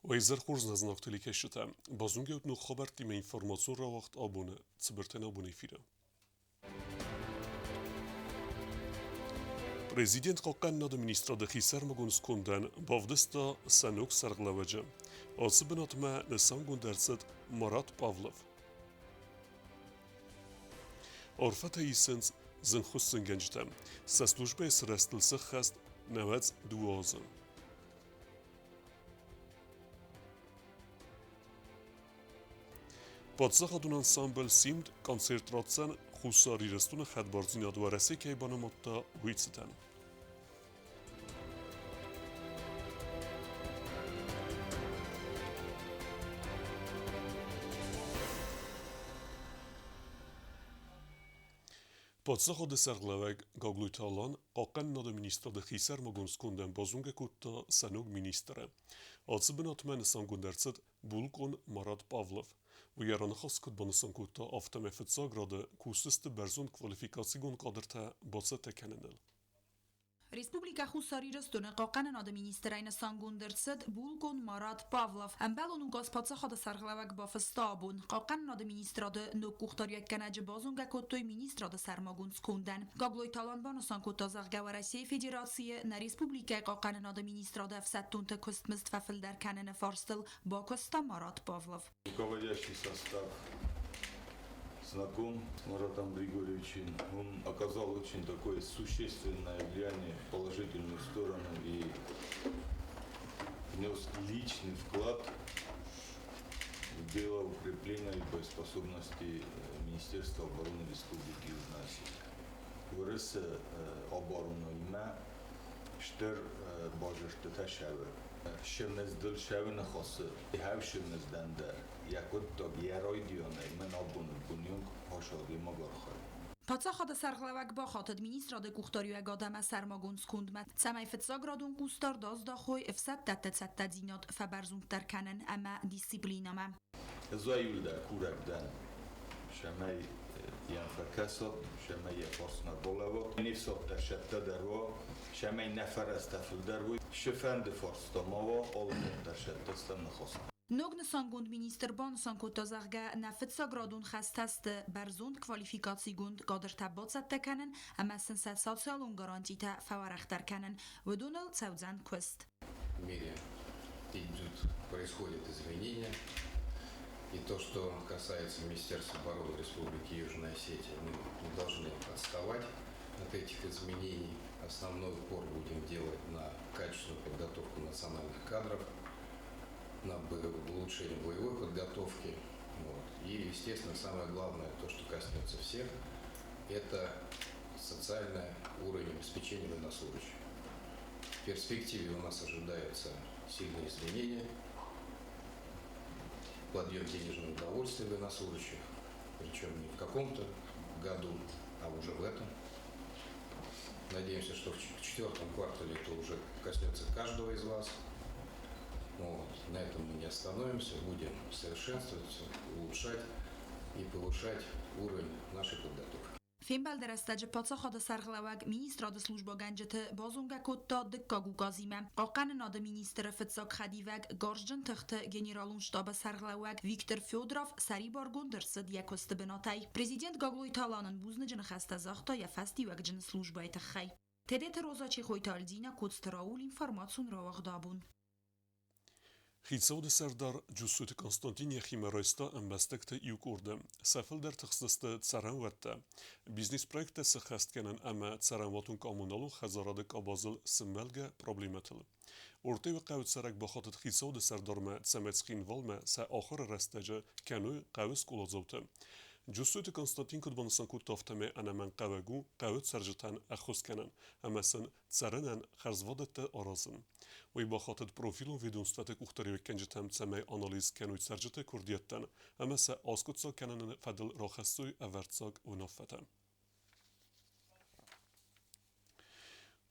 Уӕ изӕр хорз нӕ зынаргъ телекӕсджытӕ! Базонгӕ ут ног хабӕрттимӕ информацион рауагъд абоны цыбыртӕн абоны эфиры. Президент Хъахъхъӕнынады министрады хисӕрмагонд скондӕн бавдыста сӕ ног сӕргълӕууӕджы. Ацы бынатмӕ нысангонд ӕрцыд Марат Павлов. Арфӕтӕ исынц зынгхуыссынгӕнджытӕ. Сӕ службӕйы сырӕзтыл сӕххӕст 92 азы. Паддзахадон ансамбль «Симд» концерт ратдзӕн Хуссар Ирыстоны хӕдбардзинад Уӕрӕсе кӕй банымадта, уый цытӕн. Паддзахады сӕргълӕууӕг Гаглойты Алан Хъахъхъӕнынады министрады хисӕрмагонд скондӕн базонгӕ кодта сӕ ног министры. Ацы бынатмӕ нысангонд ӕрцыд булкъон Марат Павлов. Уый йӕ раныхас куыд банысан кодта, афтӕмӕй фыццаг рады кусдзысты бӕрзонд квалификацигонд кадртӕ бацӕттӕ кӕныныл. Республикӕ Хуссар Ирыстоны Хъахъхъӕнынады министрӕй нысангонд ӕрцыд булкъон Марат Павлов. Ӕмбӕлон указ паддзахады сӕргълӕууӕг бафыста абон. Хъахъхъӕнынады министрады ног къухдариуӕггӕнӕджы базонгӕ кодтой министрады сӕрмагонд скондӕн. Гаглойты Алан банысан кодта, зӕгъгӕ, Уӕрӕсейы Федерацийы нӕ республикӕйы Хъахъхъӕнынады министрады ӕфсӕддонты куыстмызд фӕфылдӕр кӕныны фарстыл бакуыста Марат Павлов. Руководящий состав знаком с Маратом Григорьевичем. Он оказал очень такое существенное влияние в положительную сторону и внес личный вклад в дело укрепления боеспособности Министерства обороны Республики Южная Осетия. Уырысы оборонаимӕ стыр базыртытӕ сӕвӕр. Сымыздыл сӕвы ныхасы хӕвсымыздӕн дӕр йӕ хъуыддаг йӕ райдианӕй мӕн абоны бонйонг хӕсадӕймаг архайы. Паддзахады сӕргълӕууӕг бахатыд министрады къухдариуӕгад ӕмӕ сӕрмагонд скондмӕ, цӕмӕй фыццаградон хъусдард аздахой ӕфсӕддӕтты цӕттӕдзинад фӕбӕрзонддӕр кӕнын ӕмӕ дисциплинӕмӕ. Ӕз иуылдӕр курӕг дӕн, цӕмӕй йӕм фӕкӕсат, цӕмӕй йӕ фарсмӕ балӕууат. Не фсӕдтӕ сӕттӕ дӕр уа, цӕмӕй нӕ фӕрӕзтӕ фылдӕр уой. Цыфӕнды фарста ма уа, алы бон дӕр сӕттӕ стӕм ныхас. Ног нысангонд министр банысан кодта, зӕгъгӕ, нӕ фыццаградон хӕстӕ сты бӕрзонд квалификацигонд кадртӕ бацӕттӕ кӕнын ӕмӕ сын сӕ социалон гарантитӕ фӕуӕрӕхдӕр кӕнын. Уыдоныл цӕудзӕн куыст. В мире идут, происходят изменения. И то, что касается Министерства обороны Республики Южная Осетия, мы не должны отставать от этих изменений. Основной упор будем делать на качественную подготовку национальных кадров, на улучшение боевой подготовки. Вот. И, естественно, самое главное, то, что коснется всех, это социальный уровень обеспечения военнослужащих. В перспективе у нас ожидаются сильные изменения, подъем денежного удовольствия военнослужащих, причем не в каком-то году, а уже в этом. Надеемся, что в четвертом квартале это уже коснется каждого из вас. Вот. На этом мы не остановимся, будем совершенствоваться, улучшать и повышать уровень нашей подготовки. Фембӕлды рӕстӕджы паддзахады сӕргълӕууӕг министрады службӕгӕнджыты базонгӕ кодта дыккаг указимӕ. Хъахъхъӕнынады министры фыццаг хӕдивӕг, Гарзджын тыхты генералон штабы сӕргълӕууӕг Виктор Федоров сӕрибаргонд ӕрцыд йӕ куысты бынатӕй. Президент Гаглойты Алан ын бузныджы ныхӕстӕ загъта йӕ фӕстиуӕгджын службӕйы тыххӕй. Тедеты Роза, Чехойты Альдина, Коцты Рауль, информацион рауагъд абон. Хицауады сӕрдар Джусойты Константин йӕхимӕ райста ӕмбӕстӕгты иу къорды. Сӕ фылдӕр тыхстысты цӕрӕнуӕттӕ, бизнес-проекттӕ сыххӕстгӕнӕн ӕмӕ цӕрӕнуатон-коммуналон хӕдзарады къабазыл сымбӕлгӕ проблемӕтыл. Ортъеуы хъӕуы цӕрӕг бахатыд хицауады сӕрдармӕ, цӕмӕй Цхинвалмӕ сӕ ахуыры рӕстӕджы кӕной хъӕуы скъоладзаутӕ. Джусойты Константин куыд банысан кодта, афтӕмӕй ӕнӕмӕнгхъӕуӕг у хъӕуы цӕрджытӕн ӕххуыс кӕнын ӕмӕ сын цӕрынӕн хӕрзвадӕттӕ аразын. Уый бахатыд профилон ведомствӕты къухдариуӕггӕнджытӕм, цӕмӕй анализ кӕной цӕрджыты куырдиӕттӕн ӕмӕ сӕ аскъуыддзаг кӕныны фӕдыл рахӕссой ӕвӕрццаг уынаффӕтӕ.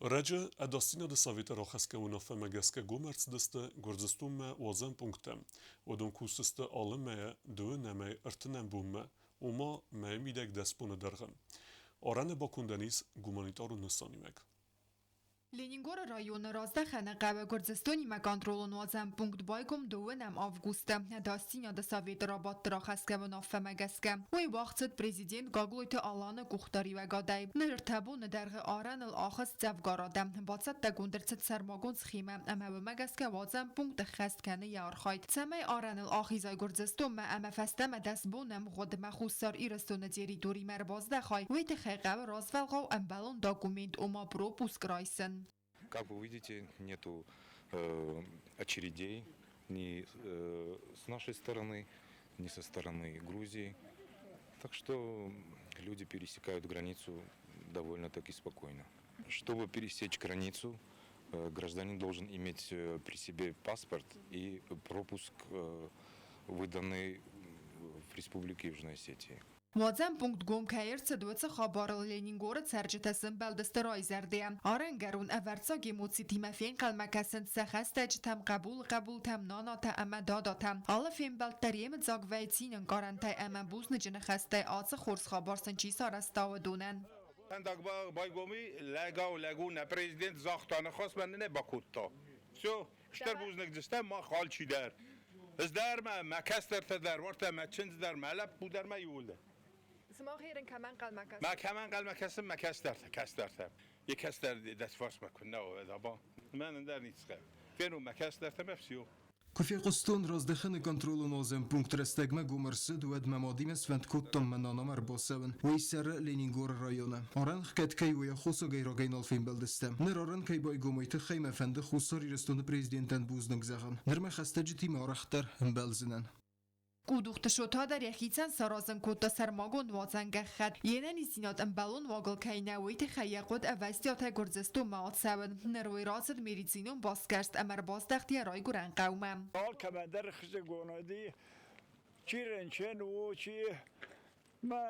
Раджы Ӕдасдзинады советы рахӕсгӕ уынаффӕмӕ гӕсгӕ гом ӕрцыдысты Гуырдзыстонмӕ уадзӕн пункттӕ. Уыдон кусдзысты алы мӕйӕ дыууынӕмӕй ӕртынӕм бонмӕ, ома мӕйы мидӕг 10 боны дӕргъы. Арӕны бакондӕн ис гуманитарон нысаниуӕг. Ленингоры районы Раздӕхӕны хъӕуы Гуырдзыстонимӕ контролон уадзӕн пункт байгом 2 августы, Ӕдасдзинады советы рабадты рахӕсгӕ уынаффӕмӕ гӕсгӕ. Уый уагъд цыд президент Гаглойты Аланы къухдариуӕгадӕй. Ныр ӕртӕ боны дӕргъы арӕныл ахызт дзӕвгар адӕм. Бацӕттӕгонд ӕрцыд сӕрмагонд схемӕ ӕмӕ уымӕ гӕсгӕ уадзӕн пункт ӕххӕст кӕны йӕ архайд. Цӕмӕй арӕныл ахизай Гуырдзыстонмӕ ӕмӕ фӕстӕмӕ 10 боны ӕмгъуыдмӕ Хуссар Ирыстоны территоримӕ ӕрбаздӕхай, уый тыххӕй хъӕуы развӕлгъау ӕмбӕлон документ, ома пропуск райсын. Как вы видите, нету очередей ни с нашей стороны, ни со стороны Грузии. Так что люди пересекают границу довольно-таки спокойно. Чтобы пересечь границу, гражданин должен иметь при себе паспорт и пропуск, выданный в Республике Южная Осетия. Уадзӕн пункт гом кӕй ӕрцыд, уыцы хабарыл Ленингоры цӕрджытӕ сӕмбӕлдысты райзӕрдӕйӕ. Арӕнгӕрон ӕвӕрццаг эмоцитимӕ фенхъӕлмӕ кӕсынц сӕ хӕстӕджытӕм, хъӕбулы хъӕбултӕм, нанатӕ ӕмӕ дадатӕ. Алы фембӕлд дӕр йемыдзаг вӕййы цинӕнкъарӕнтӕй ӕмӕ бузныджы ныхӕстӕй, ацы хорз хабар сын чи сарӕзта, уыдонӕн. Фӕндаг байгоми лӕгау лӕгу нӕ президент загъта ныхас мӕ нӕ бакодта. Все, стыр бузныг дзыстӕм мах алчидӕр. Ӕз дӕр мӕ, мӕ кӕстӕртӕ дӕр, уартӕ мӕ чындз дӕр, мӕ лӕппу дӕр мӕ иууылдӕр. Сымах ерын кӕмӕ ӕнхъӕлмӕ кӕсут? Мӕ кӕмӕ ӕнхъӕлмӕ кӕсын, мӕ кӕстӕртӕ, кӕстӕртӕ. Йӕ кӕстӕр дӕс фарсмӕ куы нӕ уа, аба. Мӕн ӕндӕр ницы хъӕуы. Фенон мӕ кӕстӕртӕ мӕ все. Куы фехъуыстон, Раздӕхӕны контролон уадзӕн пункт рӕстӕгмӕ гом ӕрцыд, уӕд мӕ мадимӕ сфӕнд кодтон мӕ нанамӕ ӕрбацӕуын. Уый цӕры Ленингоры районы. Арӕн хгӕд кӕй у, йӕ хосагӕй рагӕй нал фембӕлдыстӕм. Ныр арӕн кӕй байгом, уый тыххӕй мӕ фӕнды Хуссар Ирыстоны президентӕн бузныг зӕгъын. Ныр мӕ хӕстӕджытимӕ арӕхдӕр ӕмбӕлдзынӕн. Къудухты Шота дӕр йӕхицӕн саразын кодта сӕрмагонд уадзӕн гӕххӕтт. Йе нӕниздзинад ӕмбӕлон уагыл кӕй нӕ, уый тыххӕй йӕ хъуыд ӕвӕстиатӕй Гуырдзыстонмӕ ацӕуын. Ныр уый рацыд медицинон басгӕрст ӕмӕ ӕрбаздӕхт йӕ райгуырӕн хъӕумӕ. Алкӕмӕн дӕр ӕхсызгон уыди, чи рынчын у, чи мӕ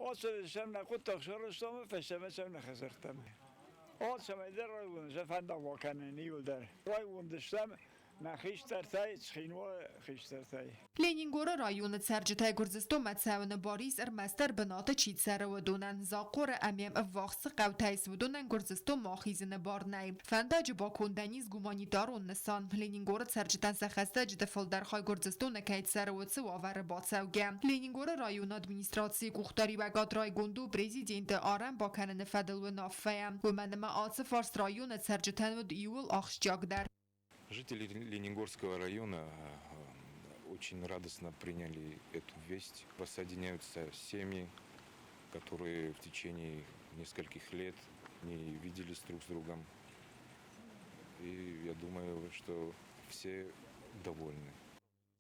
ацыдыстӕм нӕ хъуыддаг сарӕзтам, фӕстӕмӕ цӕм нӕ хӕдзӕрттӕм. Алцӕмӕй дӕр райгонд фӕндаг бакӕнын иуылдӕр. Райгонд стӕм нӕ хистӕртӕй, Цхинвалы хистӕртӕй. Ленингоры районы цӕрджытӕй Гуырдзыстонмӕ цӕуыны бар ис ӕрмӕстдӕр бынаты чи цӕры, уыдонӕн. Захъоры ӕмӕ ӕввахс цы хъӕутӕ ис, уыдонӕн Гуырдзыстонмӕ ахизыны бар нӕй. Фӕндаджы бакондӕн ис гуманитарон нысан. Ленингоры цӕрджытӕн сӕ хӕстӕджыты фылдӕр хай Гуырдзыстоны кӕй цӕры, уыцы уавӕры бацӕугӕ. Ленингоры районы администрацийы къухдариуӕгад райгонд у президенты арӕн бакӕныны фӕдыл уынаффӕйӕ. Уымӕн ӕмӕ ацы фарст районы цӕрджытӕн уыд иууыл ахсджиагдӕр. Жители Ленингорского района очень радостно приняли эту весть. Воссоединяются семьи, которые в течение нескольких лет не виделись друг с другом. И я думаю, что все довольны.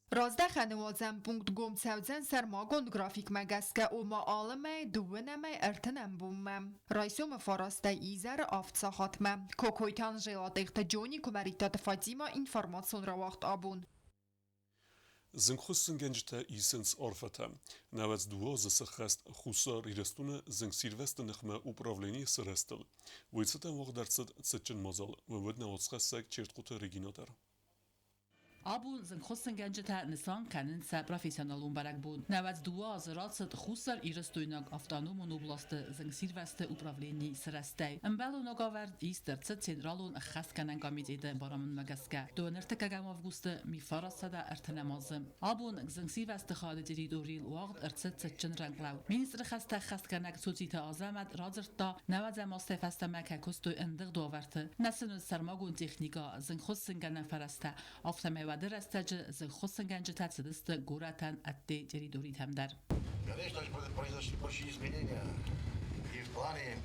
Раздӕхӕны уадзӕн пункт гом цӕудзӕн сӕрмагонд графикмӕ гӕсгӕ, ома алы мӕй дыууынӕмӕй ӕртынӕм бонмӕ. Райсомы 9-ӕй изӕры 7 сахатмӕ. Кокойты Анжела, Тъехты Джони, Куымӕридтаты Фатима, информацион рауагъд «Абон». Зынгхуыссынгӕнджытӕ исынц арфӕтӕ. 92 азы сӕххӕст Хуссар Ирыстоны зынгсирвӕзты ныхмӕ управленийы сырӕзтыл. Уый цытӕн уагъд ӕрцыд цытджын мадзал. Уый уыд нӕ уацхӕссӕг Чертхъуты Регина дӕр. Абон зынгхуыссынгӕнджытӕ нысан кӕнынц сӕ профессионалон бӕрӕгбон. 92 азы рацыд Хуссар Ирыстойнаг автономон областы зынгсирвӕзты управленийы сырӕзтӕй. Ӕмбӕлон уагӕвӕрд ист ӕрцыд Централон ӕххӕстгӕнӕн комитеты барамындмӕ гӕсгӕ. 31 августы 1930 азы. Абон зынгсирвӕзты хайады территорийыл уагъд ӕрцыд цытджын рӕнхълӕуд. Министры хӕстӕ ӕххӕстгӕнӕг Цоциты Азӕмӕт радзырдта, 90 азтӕй фӕстӕмӕ кӕй куыстой ӕндыгъд уавӕрты. Нӕ сын уыд сӕрмагонд техникӕ, зынгхуыссынгӕнӕн фӕрӕзтӕ, афтӕмӕй уӕды рӕстӕджы зынгхуыссынгӕнджытӕ цыдысты горӕтӕн ӕдде территоритӕм дӕр. Конечно же, произошли большие изменения и в плане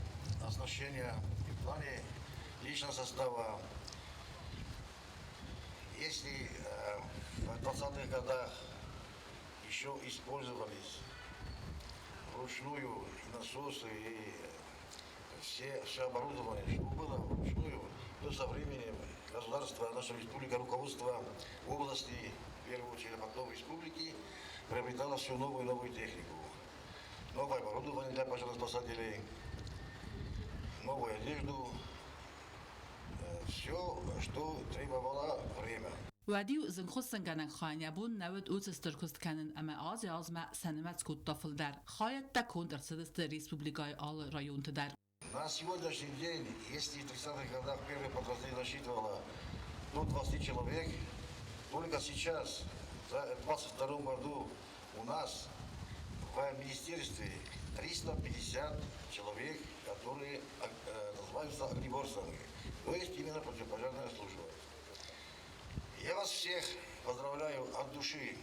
оснащения, и в плане личного состава. Если в 20-х годах еще использовались вручную и насосы, и все оборудование, что было вручную, то со временем государство, наша республика, руководство области, в первую очередь, а потом республики, приобретало все новую и новую технику. Новое оборудование для пожароспасателей, новую одежду, все, что требовало время. Уӕд-иу зынгхуыссынгӕнӕн хайӕн йӕ бон нӕ уыд уыцы стыр куыст кӕнын ӕмӕ азӕй-азмӕ сӕ нымӕц кодта фылдӕр. Хайӕдтӕ конд ӕрцыдысты республикӕйы алы районты дӕр. На сегодняшний день, если в 30-х годах первое подразделение насчитывало до 20 человек, только сейчас, в 2022 году, у нас в министерстве 350 человек, которые называются огнеборцами, то есть именно противопожарная служба. Я вас всех поздравляю от души,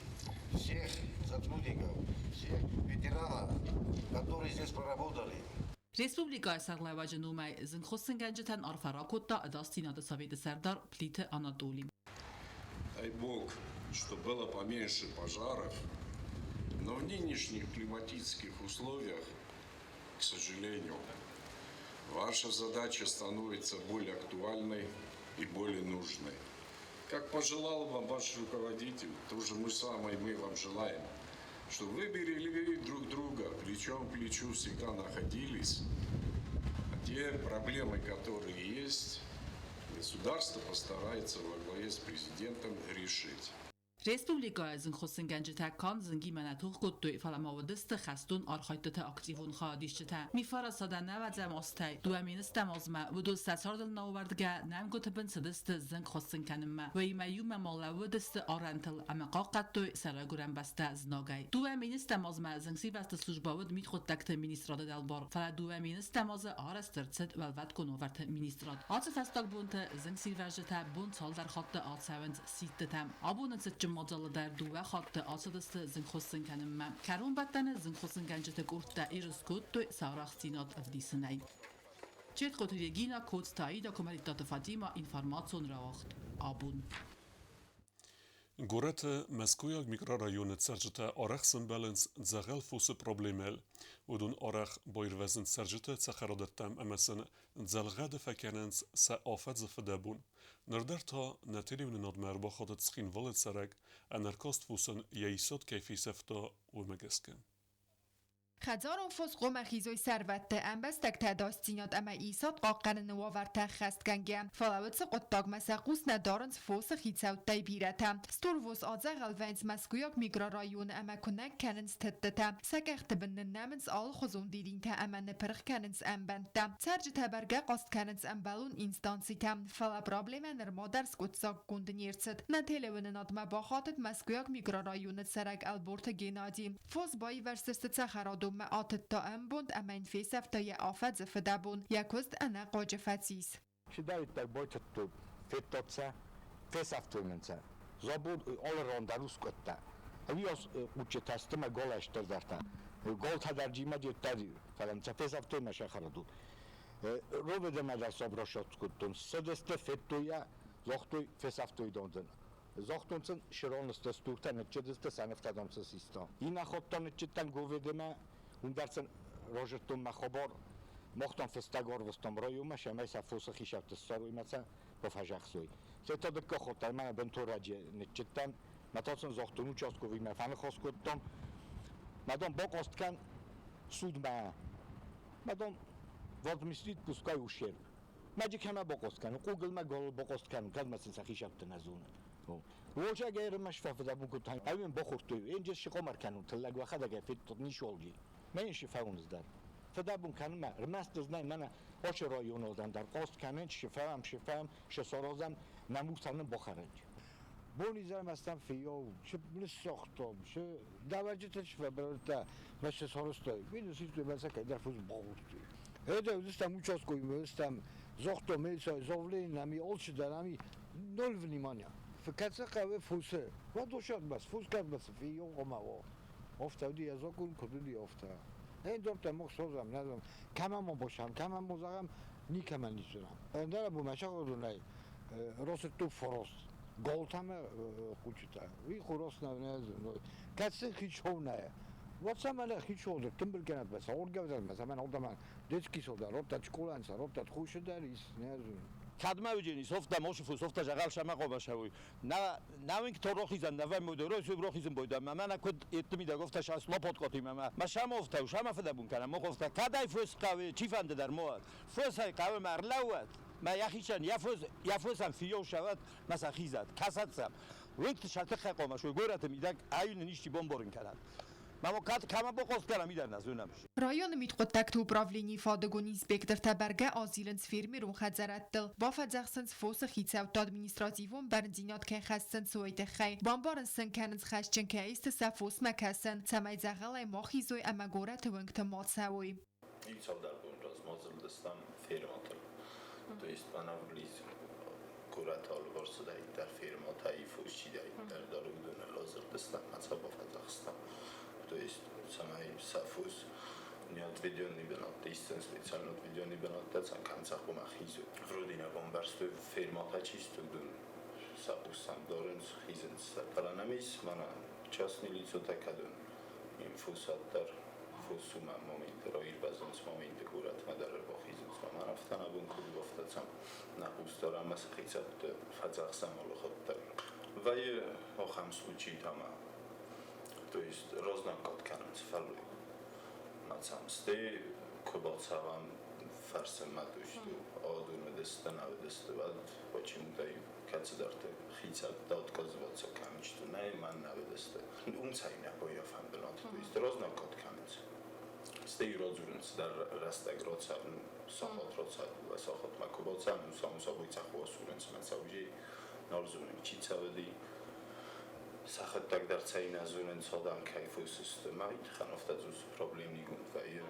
всех сотрудников, всех ветеранов, которые здесь проработали. Республикӕйы сӕргълӕууӕджы номӕй зынгхуыссынгӕнджытӕн арфӕ ракодта Ӕдасдзинады советы сӕрдар Плиты Анатоли. Дай Бог, чтобы было поменьше пожаров, но в нынешних климатических условиях, к сожалению, ваша задача становится более актуальной и более нужной. Как пожелал вам ваш руководитель, то же мы самое мы вам желаем, чтобы вы берегли друг друга, плечом к плечу всегда находились. А те проблемы, которые есть, государство постарается во главе с президентом решить. Республикӕйы зынгхуыссынгӕнджытӕ канд зынгимӕ нӕ тох кодтой, фӕлӕ ма уыдысты хӕстон архайдтыты активон хайадисджытӕ. 1990 азтӕй 2000 азмӕ уыдон сӕ цардыл нӕуӕрдгӕ нӕмгуыты бын цыдысты зынг хуыссын кӕнынмӕ. Уыимӕ иумӕ ма лӕууыдысты арӕнтыл ӕмӕ хъахъхъӕдтой сӕ райгуырӕн бӕстӕ знагӕй. 2000 азмӕ зынгсирвӕзты службӕ уыд мидхъуыддӕгты министрады дӕлбар, фӕлӕ 2000 азы арӕзт ӕрцыд Уӕлвӕткон уавӕрты министрад. Ацы фӕстаг бонты зынгсирвӕзджытӕ бон цалдӕр хатты ацӕуынц сидтытӕм. Абоны цытджын мадзалы дӕр дыууӕ хатты ацыдысты зынгхуыссын кӕнынмӕ. Кӕронбӕттӕны зынгхуыссынгӕнджыты къордтӕ ерыс кодтой сӕ арӕхстдзинад ӕвдисынӕй. Четкоты Регина, Коцты Аида, Куымӕридтаты Фатимӕ, информацион рауагъд Абон. Горӕты Мӕскуыйаг микрорайоны цӕрджытӕ арӕх сӕмбӕлынц дзӕгъӕл фосы проблемӕйыл. Уыдон арӕх баирвӕзынц цӕрджыты цӕхӕрадӕттӕм ӕмӕ сын дзӕлгъӕды фӕкӕнынц сӕ афӕдзы фыдӕбон. Ныр дӕр та нӕ телеуынынадмӕ ӕрбахатыд Цхинвалы цӕрӕг, ӕнӕркаст фосӕн йӕ исад кӕй фесӕфта, уымӕ гӕсгӕ. Хӕдзарон фос хъуамӕ хизой сӕрвӕтты, ӕмбӕстӕгты ӕдасдзинад ӕмӕ исад хъахъхъӕныны уавӕртӕ ӕххӕстгӕнгӕ. Фӕлӕ уыцы хъуыддагмӕ сӕ хъус нӕ дарынц фосы хицӕуттӕй бирӕтӕ. Стурвос адзӕгъӕл вӕййынц Мӕскуыйаг микрорайоны ӕмӕ куынӕг кӕнынц тыдтытӕ. Сӕ къӕхты бын ныннӕмынц алыхуызон дидинтӕ ӕмӕ ныпырх кӕнынц ӕмбӕндтӕ. Цӕрджытӕ бӕргӕ хъаст кӕнынц ӕмбӕлон инстанцитӕм, фӕлӕ проблемӕ нырма дӕр скъуыддзаггонд не рцыд. Нӕ телеуынынадмӕ бахатыд Мӕскуыйаг микрорайоны цӕрӕг Ӕлборты Геннади. Фос баивӕрзтысты цӕхӕрадонмӕ, атыдта ӕмбонд ӕмӕ йын фесӕфта йӕ афӕдзы фыдӕбон. Йӕ куыст ӕнӕхъуаджы фӕцис. Чидӕриддӕр байтыдтой, федтат сӕ, фесӕфтой мын сӕ. Забор алы ран дӕр ускъуыдта. Ӕви хъуччытӕ сты мӕ галӕй стырдӕртӕ. Галтӕ дӕр джимӕ дедтӕ, фӕлӕ сӕ фесӕфтой мӕ сӕхӕрадон. Роведӕмӕ дӕр сӕ брашат кодтон. Ссыдысты, федтой йӕ, загътой, фесӕфтой дон. Загътон сын, сыронысты стуртӕ ныччыдысты, сӕ нывтӕ дам сын систа. Иннӕ хатт та ныччыдтӕн Говедемӕ, уым дӕр сын разырдтон мӕ хабар. Мах там фыстӕг арвыстам районмӕ, цӕмӕй сӕ фосы хисӕутты ссарой мӕ сӕ бафӕзӕхсой. Стӕй та дыккаг хатт дӕр мӕ бынтон раджы ныччыдтӕн. Мӕ та сын загътон участковыймӕ фӕныхас кодтам. Мӕ дам бахъаст кӕн судмӕ. Мӕ дам возместит пускай ущерб. Мӕджы кӕмӕ бахъаст кӕнын, къугылмӕ гал бахъаст кӕнын, кӕд мӕ сын сӕ хисӕутты нӕ зонын. Уозӕг ӕрмӕст фӕфыдӕбон кодта, ӕви бахордтой, енджес сыкъомар кӕнун, тыллӕг уӕхӕдӕг федтон нишолги. Мӕ ин фӕуунс дӕр. Фыдӕбон кӕнынмӕ, ӕрмӕст знай мӕнӕ Ошы районодӕн дӕр хъаст кӕнын, шифӕм, шифӕм, шысаразӕм, нӕмугтӕ нын бахӕрӕнт. Бон-изӕрмӕ стӕм фыййау, шы ныссагътам, шы давӕджытӕ шы фӕбӕрӕттӕ, мӕ шы сарӕзтой. Уый нысистой мӕ сӕ кӕйдӕр фос бахордтой. Это уыдыстӕм участковый, уыдыстӕм загътам, заявление нами, алчидӕр ами ноль внимания. Кӕцы хъӕуы фосы, уӕд ошадмӕ, фос кӕдмӕ цы фыййау хъуамӕ уа. Афтӕ уыди йӕ закон, куыд уыди, афтӕ. Ӕндӕртӕ мах созӕм, нӕ зонӕм, кӕмӕн ма босӕм, кӕмӕн ма зӕгъӕм, никӕмӕн ницы зӕгъӕм. Ӕндӕр бумӕ сагъдонӕй рацыдтой форост. Галтӕмӕ хъучытӕ. Уый хорост нӕ кӕцы хицау нӕ. Вот самое хицау дӕр тымбыл кӕнӕт бӕсӕ, оргӕвдӕн бӕсӕ, мӕн ордӕмӕ детский сад робтат школан са, робтат хушы дӕр ис, не зонын. Кӕдмӕ уыджени, софта мошифу, софта жагал шама қобашауй. На навинг то рохизан, навай модеро суб рохизан бойда. Ма мана куд еттими да гофта шас лопот коти мама. Ма шама офта, шама фада бун кана. Мо гофта кадай фос қаве чи фанде дар мо. Фос ай қаве марлават. Ма яхишан яфос яфосам фиё шават маса хизат. Касатсам. Винг шалта қомашуй горат мидаг аюн ништи бомборин канат. Мамо кад кама бохост кана мидар назунам. Районы мидхъуыддӕгты управленийы фадыгон инспектортӕ бӕргӕ азилынц фермерон хӕдзарӕдтыл, бафӕдзӕхсынц фосы хицӕутты административон бӕрндзинад кӕй хӕссынц, уый тыххӕй. Бамбарын сын кӕнынц хӕсджын кӕй сты сӕ фосмӕ кӕсын, цӕмӕй дзӕгъӕлӕй ма хизой ӕмӕ горӕты уынгты ма цӕуой. Иу цалдӕр бон размӕ зылдыстӕм фермӕтыл. То есть мӕнӕ вблизи горӕты алыварс цыдаиддӕр фермӕтӕ, фос чидӕриддӕр дӕр, уыдоныл азылдыстӕм ӕмӕ сӕ бафӕдзӕхстам. То есть цӕмӕй сӕ фос не отведенный бынӕтты исдзӕн специально отведенный бынӕттӕ, сӕ кӕм сӕ хъуамӕ хизой. Вроде нӕ бамбӕрстой, фермӕтӕ чи сты, уыдон сӕ хъус сӕм дарынц, хизынц сӕ. Фӕлӕ нӕм ис мӕнӕ частный лицотӕ, кӕдон им фосад дӕр фосумӕ моменты раирвӕзынц, моменты горӕтмӕ дӕр ӕрбахизынц. Мӕн афтӕ нӕ бон куыд у, афтӕ сӕм нӕ хъус дарӕм ӕмӕ сӕ хицӕутты фӕдзӕхсӕм алыхатт дӕр. Вӕййы ахӕм случайтӕ ӕмӕ то есть разнаггад кӕнынц фӕллой. Мӕ сӕм стӕй куы бацӕуӕм фӕрсынмӕ, то есть адон уыдысты, нӕ уыдысты, уӕд почему-то кӕцыдӕрты хицӕуттӕ отказываться кӕм сты, нӕй, мӕн нӕ уыдысты. Уым цӕй нӕ баййафӕм бынат, то есть разнаггад кӕнынц. Стӕй радзурынц дӕр рӕстӕг рацӕуын, сахат рацӕуы, сахатмӕ куы бацӕуын, само собой цӕхх асурынц мӕ цӕуджи, нал зонын, чи цӕуыди. Сӕхӕдӕг дӕр цӕй нӕ зонынц, адӕм кӕй фос сты. Мӕ тыххӕн афтӕ дзусы проблемнигонд вӕййы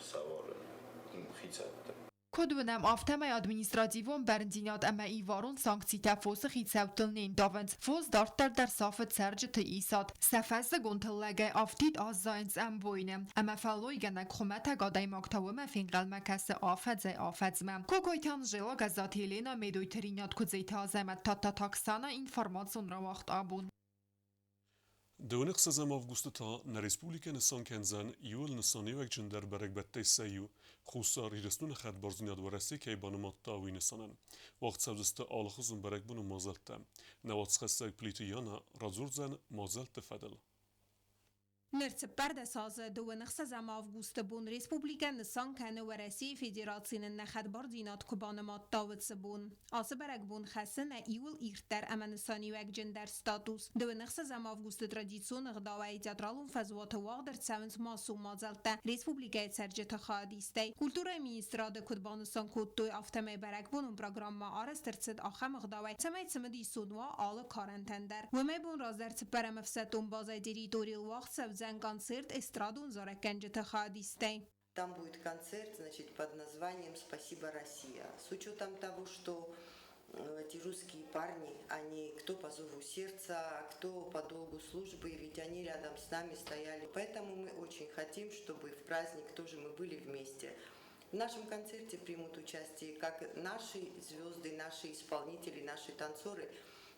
сӕвӕрын хицӕутты. Куыд уынӕм, афтӕмӕй административон бӕрндзинад ӕмӕ иварон санкцитӕ фосы хицӕуттыл не ндавынц. Фос дарддӕр дӕр сафы цӕрджыты исад. Сӕ фӕззыгон тыллӕгӕй афтид аззайынц ӕмбойны. Ӕмӕ фӕллойгӕнӕг хуымӕтӕг адӕймаг та уымӕ фенхъӕлмӕ кӕсы афӕдзӕй-афӕдзмӕ. Кокойты Анжела, Гӕззаты Елена, Медойты Ринат, Куыдзеты Азӕмӕт, Тадтаты Оксана, информацион рауагъд абон. Дыууын ӕхсӕзӕм августы та нӕ республикӕ нысан кӕндзӕн иууыл нысаниуӕгджындӕр бӕрӕгбӕттӕй сӕ иу Хуссар Ирыстоны хӕдбардзинад Уӕрӕсе кӕй банымадта, уый нысанӕн. Уагъд цӕудзысты алыхуызон бӕрӕгбоны мадзӕлттӕ. Нӕ уацхӕссӕг Плиты Яна радзурдзӕн мадзӕлтты фӕдыл. Ныр 14 азы 26 августы бон республикӕ нысан кӕны Уӕрӕсейы Федерацийы нын нӕ хӕдбардзинад куы банымадта, уыцы бон. Ацы бӕрӕгбон хӕссы нӕ иууыл ирддӕр ӕмӕ нысаниуӕгджындӕр статус. 26 августы традицион ӕгъдауӕй театралон фӕзуаты уагъд ӕрцӕуынц массон мадзӕлттӕ республикӕйы цӕрджыты хайадистӕй. Культурӕйы министрады куыд банысан кодтой, афтӕмӕй бӕрӕгбонон программӕ арӕзт ӕрцыд ахӕм ӕгъдауӕй, цӕмӕй цымыдисон уа алы карӕнтӕн дӕр. Уымӕй бон раздӕр цыппӕрӕм ӕфсӕддон базӕйы территорийыл уагъд цӕудзӕн концерт эстрадон зарӕггӕнджыты хайадистӕй. Там будет концерт, значит, под названием «Спасибо, Россия». С учетом того, что эти русские парни, они кто по зову сердца, кто по долгу службы, ведь они рядом с нами стояли. Поэтому мы очень хотим, чтобы в праздник тоже мы были вместе. В нашем концерте примут участие как наши звезды, наши исполнители, наши танцоры,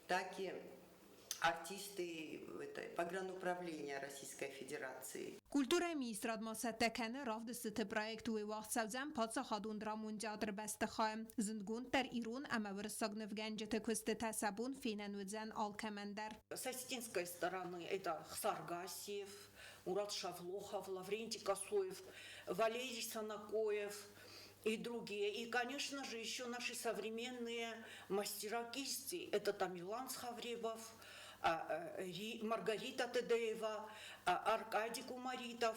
так и артисты это, погрануправления Российской Федерации. Культурӕйы министрад ма цӕттӕ кӕны равдыстыты проект уый уагъд цӕудзӕн паддзахадон драмон театры бӕстыхайы. Зындгонддӕр ирон ӕмӕ уырыссаг нывгӕнджыты куыстытӕ сӕ бон фенӕн уыдзӕн алкӕмӕн дӕр. С осетинской стороны это Хсар Гассиев, Мурат Шавлохов, Лаврентий Косоев, Валерий Санакоев и другие. И, конечно же, еще наши современные мастера кисти. Это Тамилан Схавребов, Маргарита Тедеева, Аркадий Кумаритов.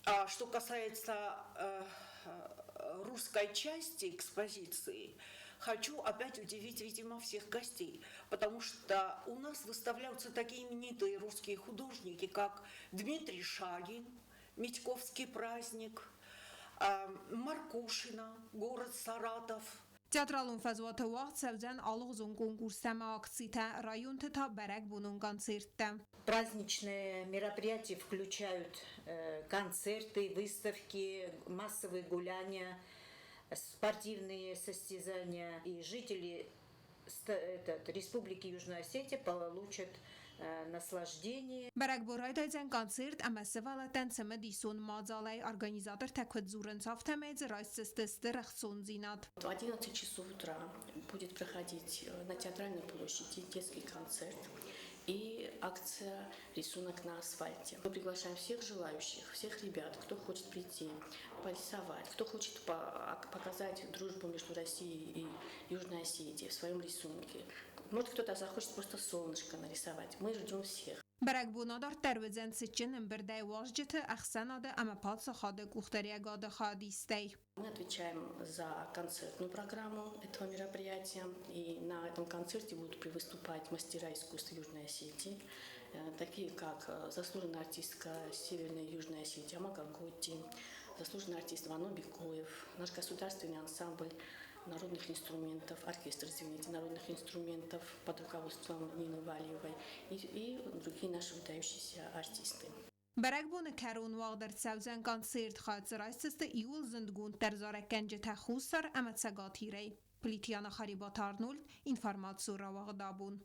А что касается русской части экспозиции, хочу опять удивить, видимо, всех гостей, потому что у нас выставляются такие именитые русские художники, как Дмитрий Шагин, Митьковский праздник, Маркушина, город Саратов – Театралон фӕзуаты уагъд цӕудзӕн алыгъуызон конкурстӕ ӕмӕ акцитӕ, районты та бӕрӕгбонон концерттӕ. Праздничные мероприятия включают концерты, выставки, массовые гуляния, спортивные состязания. И жители этот, Республики Южная Осетия получат наслаждение. Бӕрӕгбон райдайдзӕн концерт ӕмӕ сывӕллӕттӕн цымыдисон мадзалӕй. Организатортӕ куыд дзурынц, афтӕмӕй дзы райсдзысты стыр ӕхцондзинад. В 11 часов утра будет проходить на Театральной площади детский концерт и акция «Рисунок на асфальте». Мы приглашаем всех желающих, всех ребят, кто хочет прийти, порисовать, кто хочет показать дружбу между Россией и Южной Осетией в своем рисунке. Может, кто-то захочет просто солнышко нарисовать. Мы ждем всех. Бӕрӕгбон адарддӕр уыдзӕн цытджын ӕмбырдӕй уазджыты, ӕхсӕнады ӕмӕ паддзахады къухдариуӕгады хайадистӕй. Мы отвечаем за концертную программу этого мероприятия. И на этом концерте будут выступать мастера искусств Южной Осетии, такие как заслуженная артистка Северной и Южной Осетии Амага Готти, заслуженный артист Вано Бекоев, наш государственный ансамбль народных инструментов, оркестр, извините, народных инструментов под руководством Нины Валиевой и другие наши выдающиеся артисты. Бӕрӕгбоны кӕрон уагъд ӕрцӕудзӕн концерт, хайад дзы райсдзысты иууыл зындгонддӕр зарӕггӕнджытӕ Хуссар ӕмӕ Цӕгат Ирӕй. Плитиана Харебаты Арнольд, информацион рауагъд абон.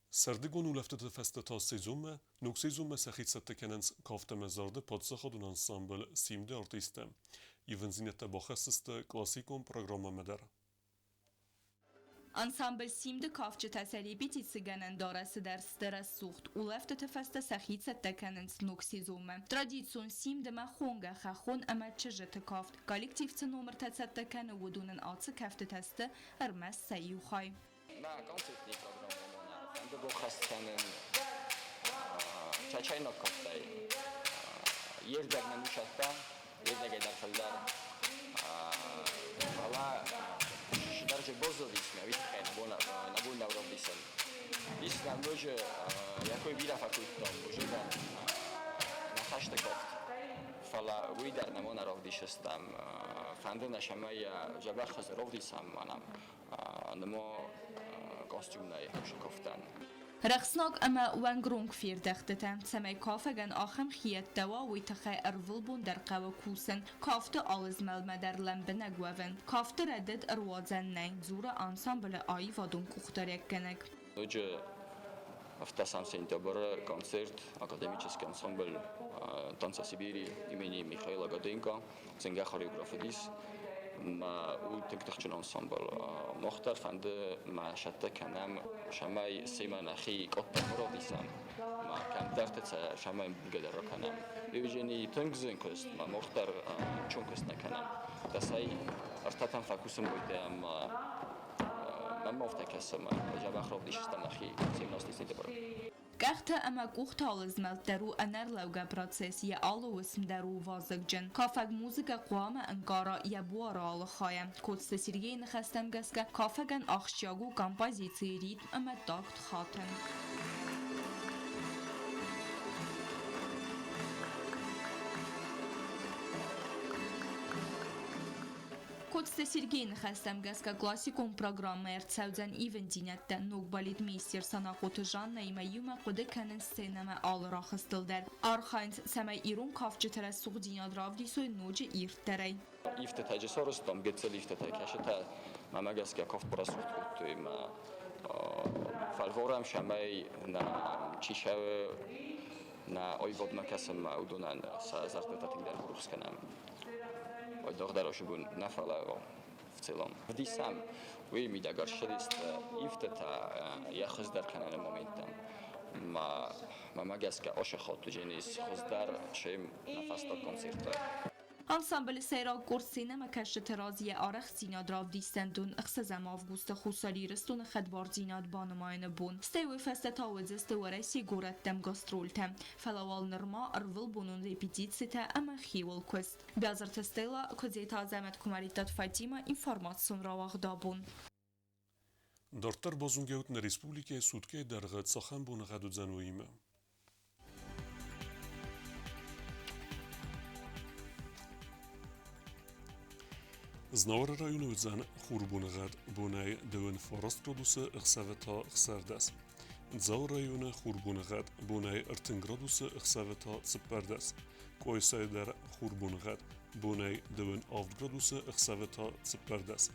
Сӕрдыгон улӕфтыты фӕстӕ та сезонмӕ, ног сезонмӕ сӕхи цӕттӕ кӕнынц кафт ӕмӕ зарды паддзахадон ансамбль «Симд-ы» артисттӕ. Ивындзинӕдтӕ бахӕсдзысты классикон программӕмӕ дӕр. Ансамбль «Симд-ы» кафджытӕ сӕ репетицигӕнӕн дарӕсы дӕр сты рӕсугъд. Улӕфтыты фӕстӕ сӕхи цӕттӕ кӕнынц ног сезонмӕ. Традицион «Симд» ӕмӕ хонгӕ хӕххон ӕмӕ чызджыты кафт. Коллектив цы номыртӕ цӕттӕ кӕны, уыдонӕн ацы кӕфтытӕ сты ӕрмӕст сӕ иу хай. Мӕ концертный программӕ фӕнды боххӕст кӕнын чачайнаг кафтӕй. Ердӕг нӕ нусадта, ердӕгӕй дӕр фылдӕр. Фӕлӕ сидӕрджы боззадис мӕ уый тыххӕй нӕ бон нӕу равдисын. Ис нӕм ноджы, йӕ кой бирӕ фӕкодтам, ужегӕн нӕ хӕсты кафт. Фӕлӕ уый дӕр нӕ ма нӕ равдисыстам. Фӕнды нӕ, цӕмӕй йӕ дзӕбӕх хуызы равдисӕм, мӕнӕ немо костюмнӕй кафтӕн. Рӕхснаг ӕмӕ уӕнгронг фердӕхтытӕ, цӕмӕй кафӕгӕн ахӕм хиӕдтӕ уа, уый тыххӕй ӕрвылбон дӕр хъӕуы кусын. Кафты алы змӕлдмӕ дӕр лӕмбынӕг уӕвын. Кафты рӕдыд ӕруадзӕн нӕй, дзуры ансамблы аивадон къухдариуӕггӕнӕг. Ноджы 8 сентябры концерт академический ансамбль «Танца Сибири» имени Михаила Годенко, зынгӕ хореограф уыдис. Мӕ у тынг тыхджын ансамбль. Мах дӕр фӕнды мӕ сӕттӕ кӕнӕм, цӕмӕй семӕ нӕхи къоппӕ равдисӕм, ма кӕмдӕрты цӕмӕй быргӕ дӕр ракӕнӕм. Евгений тынг зын куыст, ма мах дӕр чон куыст нӕ кӕнӕм. Дӕсӕй ӕртӕтӕм фӕкусын байдайӕм, мӕм афтӕ кӕсы, мӕ дзӕбӕх равдисдзыстӕм нӕхи 17 сентябры. Къӕхтӕ ӕмӕ къухты алы змӕлд дӕр у ӕнӕрлӕугӕ процесс, йӕ алы уысм дӕр у вазыгджын. Кафӕг музыкӕ хъуамӕ ӕнкъара йӕ буары алы хайӕ. Коцты Сергейы ныхӕстӕм гӕсгӕ, кафӕгӕн ахсджиаг у композицийы ритм ӕмӕ такт хатын. Коцты Сергейы ныхӕстӕм гӕсгӕ классикон программӕ ӕрцӕудзӕн ивындзинӕдтӕ. Ног балетмейстер Санахъоты Жаннӕимӕ иумӕ хъуыды кӕнынц сценӕмӕ алы рахызтыл дӕр. Архайынц, цӕмӕй ирон кафджыты рӕсугъддзинад равдисой ноджы ирддӕрӕй. Ивтытӕ сарӕзтам, гыццыл ивтытӕ, кӕсытӕ мӕмӕ гӕсгӕ кафт барӕсугъд кодтой мӕ фӕлварӕм, цӕмӕй нӕ чи цӕуы нӕ аивадмӕ кӕсынмӕ, уыдонӕн сӕ зӕрдӕтӕ тынгдӕр рухс кӕнӕм. Айдагъдӕр ӕсыбон нӕ, фӕлӕ в целом. Вдисӕм, уый мидӕг ӕрцыдысты ивтытӕ йӕ хуыздӕр кӕныны моменттӕм. Мӕмӕ гӕсгӕ ацы хатт уыдзӕнис хуыздӕр, чем нӕ фӕстаг концерты. Ансамблы сӕйраг къорд сценӕмӕкӕсджыты раз йӕ арӕхстдзинад равдисдзӕн дон 6 августы Хуссар Ирыстоны хӕдбардзинад банымайыны бон. Стӕй уый фӕстӕ та уыдзысты Уӕрӕсейы горӕттӕм гастрольтӕ. Фӕлӕ уал нырма ӕрвылбонон репетицитӕ ӕмӕ хиуыл куыст. Бязырты Стелла, Куыдзеты Азӕмӕт, Куымӕридтаты Фатимӕ, информацион рауагъд абон. Дарддӕр базонгӕут нӕ республикӕйы суткӕйы дӕргъы цахӕм боныгъӕд уыдзӕн, уыимӕ. Знауыры районы уыдзӕн хурбоныгъӕд бонӕй 29 градусы, ӕхсӕвы та 16. Дзауы районы хурбоныгъӕд бонӕй 30 градусы, ӕхсӕвы та 14. Къуайсайы дӕр хурбоныгъӕд бонӕй 27 градусы, ӕхсӕвы та 14.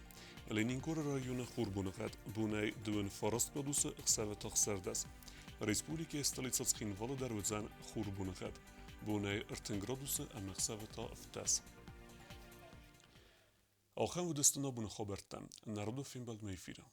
Ленингоры районы хурбоныгъӕд бонӕй 29 градусы, ӕхсӕвы та 16. Республикӕйы столицӕ Цхинвалы дӕр уыдзӕн хурбоныгъӕд бонӕй 30 градусы ӕмӕ ӕхсӕвы та 17. Ахӕм уыдысты нӕ абоны хабӕрттӕ. Народы фембӕлдмӕ эфиры.